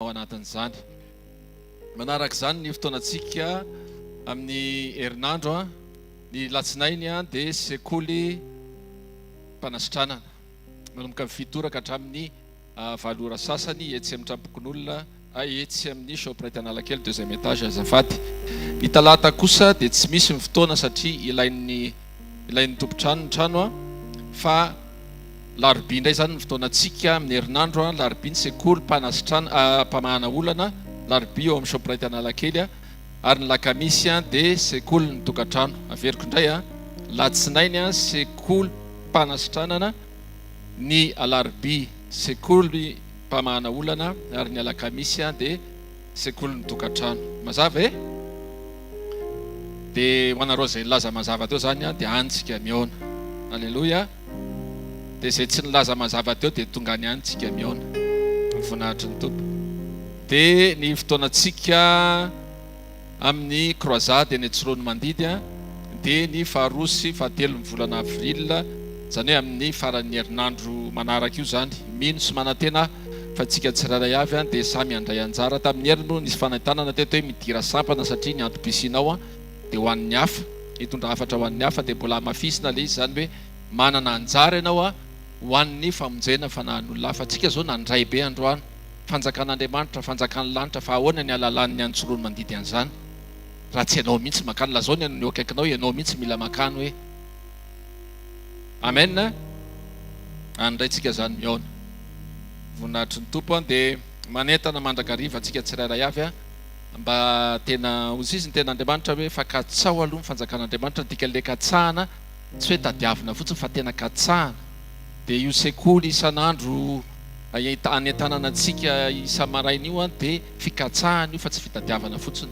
Ao anatin'izany. Manaraka izany ny fotoanantsika amin'ny herinandro, ny latsinainy dia sekoly mpanasitranana. Manomboka amin'ny 7 ora ka hatramin'ny 8 ora sasany etsy amin'ny tranompokonolona, etsy amin'ny Shoprite Analakely deuxième étage azafady. Ny talata kosa dia tsy misy ny fotoana satria ilain'ny ilain'ny tompon-trano ny trano fa Larobia indray izany ny fotoanantsika amin'ny herinandro an, larobia ny sekoly mpanasitrana, mpamahana olana, larobia eo amin'ny Shoprite Analakely an, ary ny lakamisy an dia sekoly ny tokantrano. Averiko indray an, latsinainy an sekoly mpanasitranana, ny alarobia sekoly mpamahana olana ary ny alakamisy an dia sekolin'ny tokantrano. Mazava e? Dia ho anareo izay nilaza mazava teo izany an dia any tsika mihaona. Aleloia. Dia izay tsy nilaza mazava teo dia tonga any ihany tsika mihaona. Ny voninahitry ny Tompo. Dia ny fotoanantsika amin'ny croisade eny Tsiroanomandidy dia ny faharoa sy fahatelon'ny volana avril, izany hoe amin'ny faran'ny herinandro manaraka io izany. Mino sy manantena aho fa tsika tsirairay avy dia samy handray anjara. Tamin'ny heriny moa nisy fanentanana teto hoe midira sampana satria ny antom-pisianao dia ho an'ny hafa, hitondra hafatra ho an'ny hafa dia mbola hamafisina ilay izy izany hoe manana anjara ianao ho an'ny famonjena fanahin'olona hafa. Tsika izao nandray be androany, fanjakan'Andriamanitra, fanjakan'ny lanitra, fa ahoana ny halalan'ny antsoroany mandidy an'izany raha tsy ianao mihitsy makany? Lazao ny eo akaikinao, ianao mihitsy mila makany hoe Amen. Any indray tsika izany mihaona. Voninahitry ny Tompo dia manentana mandrakariva antsika tsirairay avy mba tena ho izy ny tenin'Andriamanitra hoe fa katsaho aloha ny fanjakan'Andriamanitra, ny dikan'ilay katsahana tsy hoe tadiavina fotsiny fa tena katsahana, dia io sekoly isan'andro anentanana antsika isa-maraina io dia fikatsahana io fa tsy fitadiavana fotsiny,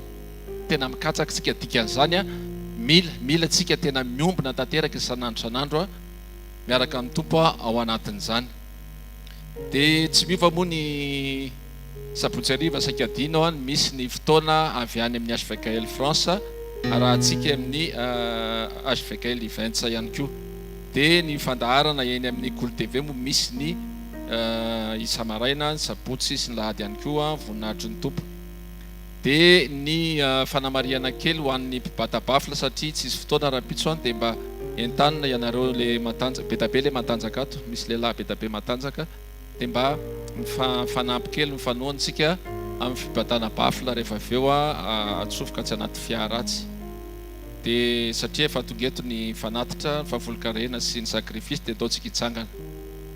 tena mikatsaka isika, dikan'izany mila mila tsika tena miombona tanteraka isan'andro isan'andro miaraka amin'ny Tompo ao anatin'izany. Dia tsy miova moa ny sabotsy hariva saika adino an, misy ny fotoana avy any amin'ny HVKL France arahantsika amin'ny HVKL Events ihany koa. Dia ny fandaharana eny amin'ny Kolo TV moa misy ny isa-maraina, ny sabotsy sy ny lahady ihany koa, voninahitry ny Tompo. Dia ny fanamarihana kely ho an'ny mpibata baffle satria tsisy fotoana rahampitso an dia mba entanina ianareo le matanjaka, be da be le matanjaka ato, misy lehilahy be da be matanjaka dia mba mifanampy kely mifanohana tsika amin'ny fibatana baffle rehefa avy eo atsofoka atsy anaty fiara atsy dia satria efa tonga eto ny fanatitra, ny fahafolonkarena sy ny sacrifice dia ndao tsika hitsangana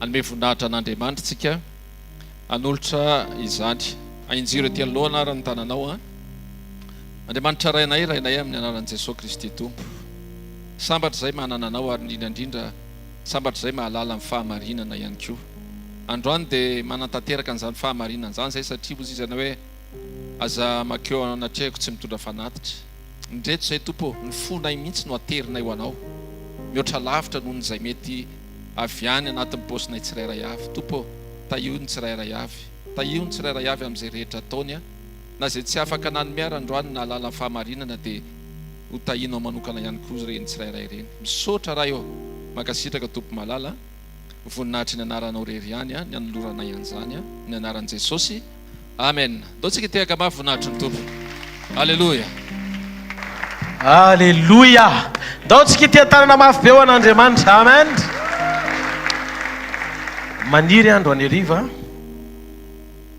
hanome voninahitra an'Andriamanitra tsika. Hanolotra izany. Ahinjiro ety anoloana ary ny tananao an. Andriamanitra Rainay, Rainay amin'ny anaran'i Jesoa Kristy Tompo. Sambatra izay manana Anao ary indrindra indrindra sambatra izay mahalala ny fahamarinana ihany koa. Androany dia manantanteraka an'izany fahamarinana izany izay satria hozy izy ianao hoe aza makeo anatrehako tsy mitondra fanatitra. Indreto izay Tompo ô, ny fonay mihitsy no aterinay ho Anao. Mihoatra lavitra noho ny izay mety avy any anatin'ny paosinay tsirairay avy. Tompo ô, tahio ny tsirairay avy. Tahio ny tsirairay avy amin'izay rehetra ataony a. Na izay tsy afaka nanome ary androany nahalala ny fahamarinana dia ho tahianao manokana ihany koa ireny tsirairay ireny. Misaotra Ray ô. Mankasitraka Tompo malala a. Voninahitry ny anaranao irery ihany a, ny anoloranay an'izany a. Amin'ny anaran'i Jesosy. Amen. Ndao tsika hitehaka mafy voninahitry ny Tompo. Aleloia. Aleloia. Ndao tsika hiteha-tanana mafy be ho an'Andriamanitra. Amen. Maniry andro any hariva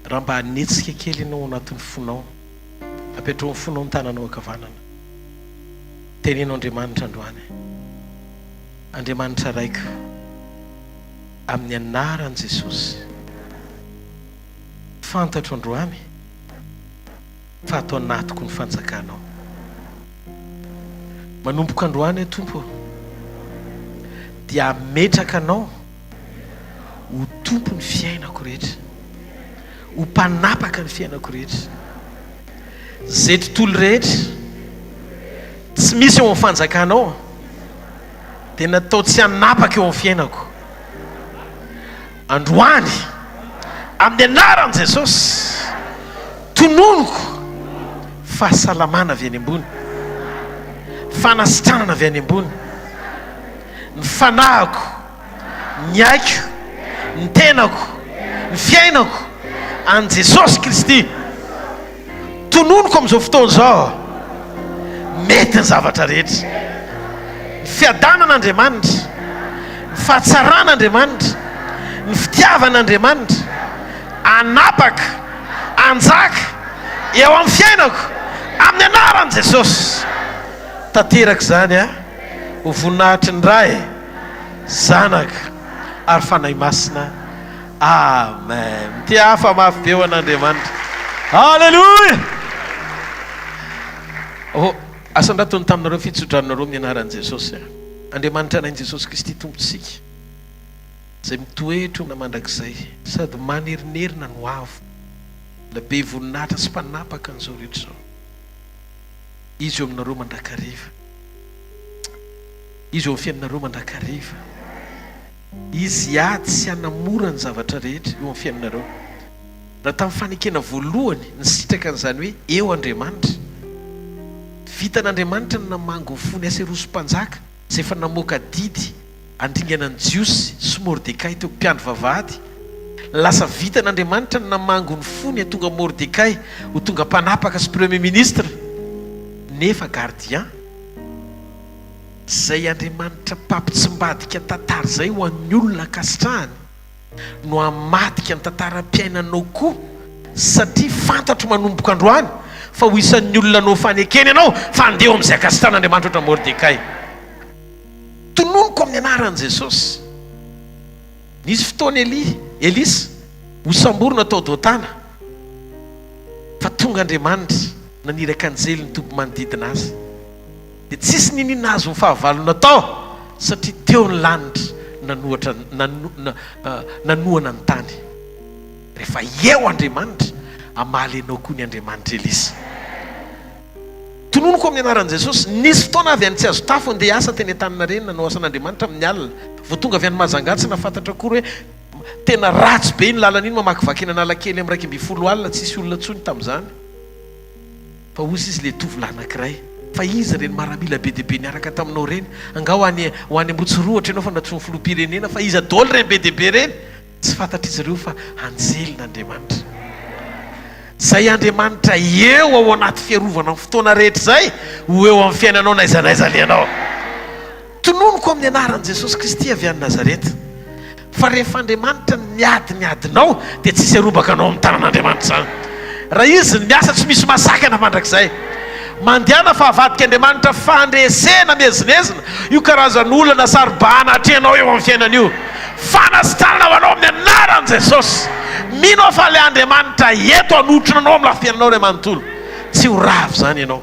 raha mba hanetsika kely ianao ao anatin'ny fonao. Apetraho amin'ny fonao ny tananao ankavanana. Teneno Andriamanitra androany. Andriamanitra Raiko, amin'ny anaran'i Jesosy. Fantatro androany fa ato anatiko ny fanjakanao. Manomboka androany aho Tompo ô, dia hametraka Anao ho Tompon'ny fiainako rehetra, ho mpanapaka ny fiainako rehetra. Izay tontolo rehetra tsy misy eo amin'ny fanjakanao dia natao tsy hanapaka eo amin'ny fiainako. Androany, amin'ny anaran'i Jesosy, tononiko fahasalamana avy any ambony, fanasitranana avy any ambony, ny fanahiko, ny aiko, ny tenako, ny fiainako, An'i Jesosy Kristy. Tononiko amin'izao fotoana izao, mety ny zavatra rehetra. Ny fiadanan'Andriamanitra, ny fahatsaran'Andriamanitra, ny fitiavan'Andriamanitra hanapaka, hanjaka eo amin'ny fiainako, amin'ny anaran'i Jesosy. Tanteraka izany a! Ho voninahitry ny Ray, Zanaka ary Fanahy Masina. Amen. Mitehafa mafy be ho an'Andriamanitra. Alléluia. Oh, asandrato ny taminareo fitsodranonareo amin'ny anaran'i Jesosy. Andriamanitra Rain'i Jesosy Kristy Tompontsika, izay mitoetra ho mandrakizay sady manerinerina no avo, ilay be voninahitra sy mpanapaka an'izao rehetra izao. Izy eo aminareo mandrakariva. Izy eo amin'ny fiainanareo mandrakariva. Izy hiady sy hanamora ny zavatra rehetra eo amin'ny fiainanareo. Raha tamin'ny fanekena voalohany nisitraka an'izany hoe eo Andriamanitra, vitan'Andriamanitra ny namango ny fon'i Aserosy mpanjaka izay efa namoaka didy handringana ny Jiosy sy Mordekay teo mpiandry vavahady. Lasa vitan'Andriamanitra ny namango ny fony hatonga Mordekay ho tonga mpanapaka sy premier ministre nefa gardien. Izay Andriamanitra mpampitsimbadika tantara izay ho an'ny olona ankasitrahany no hamadika ny tantaram-piainanao koa satria fantatro manomboka androany fa ho isan'ny olona hanao fanekena ianao fa handeha eo amin'izay ankasitrahan'Andriamanitra ohatran'i Mordekay. Tononiko amin'ny anaran'i Jesosy. Nisy fotoana Elia, Elisa, hosamborina tao Dotana fa tonga Andriamanitra naniraka anjely nitoby manodidina azy. Dia tsisy niniana azon'ny fahavalo natao satria teo ny lanitra nanohatra nanohana ny tany. Rehefa eo Andriamanitra, hamaly anao koa ny Andriamanitr'i Elisa. Tononiko amin'ny anaran'i Jesosy, nisy fotoana avy any Tsiazotafo andeha hiasa teny Antaninarenina hanao asan'Andriamanitra amin'ny alina. Vao tonga avy any Mahajanga tsy nahafantatra akory hoe tena ratsy be iny lalana iny mamakivaky eny Analakely amin'ny 11 alina, tsisy olona intsony tamin'izany. Fa hozy izy le tovolahy anakiray, fa iza ireny maramila be dia be niaraka taminao ireny? Angaha ho any ho any Ambotsirohitra ianao fa nantsoin'ny filoham-pirenena fa iza daholo ireny be dia be ireny? Tsy fantatr'izy ireo fa anjelin'Andriamanitra. Izay Andriamanitra eo ao anaty fiarovana amin'ny fotoana rehetra izay ho eo amin'ny fiainanao n'aiza n'aiza alehanao. Tononiko amin'ny anaran'i Jesosy Kristy avy any Nazareta fa rehefa Andriamanitra no miady ny adinao dia tsisy harombaka anao amin'ny tanan'Andriamanitra izany. Raha Izy no miasa tsy misy mahasakana mandrakizay. Mandehana fa avadik'Andriamanitra fandresena miezinezina io karazan'olana saro-bahana atrehinao eo amin'ny fiainana io. Fanasitranana ho anao amin'ny anaran'i Jesosy. Mino aho fa ilay Andriamanitra eto hanotrona anao amin'ny lafim-piainanao iray manontolo. Tsy ho ravo izany ianao.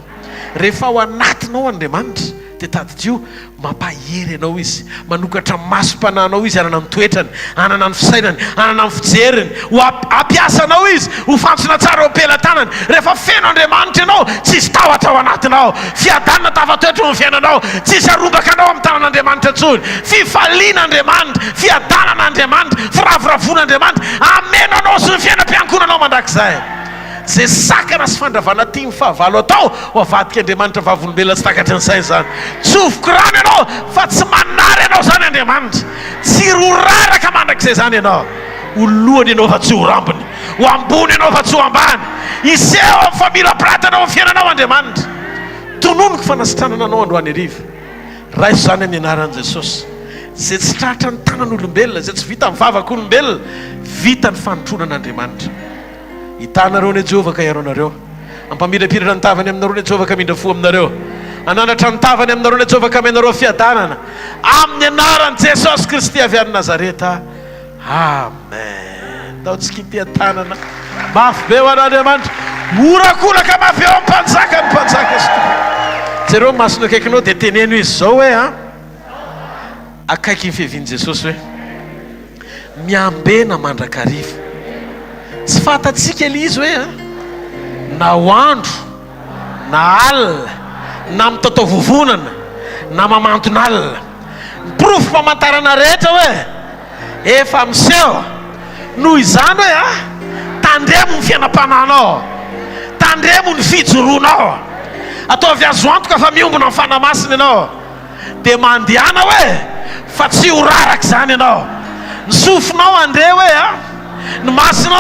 Rehefa ao anatinao Andriamanitra dia tadidio, mampahery anao Izy, manokatra masom-panahinao Izy hanana ny toetrany, hanana ny fisainany, hanana ny fijeriny, ho hampiasa anao Izy ho fantsona tsara eo am-pelatanany. Rehefa feno Andriamanitra ianao, tsy hisy tahotra ao anatinao, fiadanana tafatoetra eo amin'ny fiainanao, tsy hisy harombaka anao amin'ny tanan'Andriamanitra intsony, fifaliana Andriamanitra, fiadanana Andriamanitra, firavoravoana Andriamanitra, hameno anao sy ny fiainam-piankohonanao mandrakizay. Izay sakana sy fandravana tian'ny fahavalo atao, ho avadik'Andriamanitra vavolombelona tsy takatry ny saina izany. Tsofiko rano ianao fa tsy manary anao izany Andriamanitra. Tsy ho raraka mandrakizay izany ianao. Ho lohany ianao fa tsy ho rambony. Ho ambony ianao fa tsy ho ambany. Hiseho amin'ny famirapiratana ao amin'ny fiainanao Andriamanitra. Tononiko fanasitranana anao androany hariva. Raiso izany amin'ny anaran'i Jesosy. Izay tsy tratra ny tanan'olombelona, izay tsy vita ny vavak'olombelona, vita ny fanotronan'Andriamanitra. Hitanareo anie Jehovah ka hiaro anareo. Hampamirapiratra ny tavany aminareo anie Jehovah ka hamindra fo aminareo. Hanandratra ny tavany aminareo anie Jehovah ka hamenareo fiadanana. Amin'ny anaran'i Jesosy Kristy avy any Nazareta. Amen. Ndao tsy kitian-tanana mafy be ho an'Andriamanitra. Horakoraka mafy eo amin'ny mpanjaka ny mpanjaka sy tompo. Jereo ny masony akaikinao dia teneno izy izao hoe a. Akaiky ny fiavian'i Jesosy hoe miambena mandrakariva. Tsy fantatsika ilay izy hoe na ho andro na alina na mitataovovonana na mamanton'alina. Ny porofom-pamantarana rehetra hoe efa miseho. Noho izany hoe tandremo ny fiainam-panahinao, tandremo ny fijoroanao. Ataovy azo antoka fa miombona amin'ny Fanahy Masina ianao. Dia mandehana hoe fa tsy ho raraka izany ianao. Ny sofinao handre hoe a, ny masonao.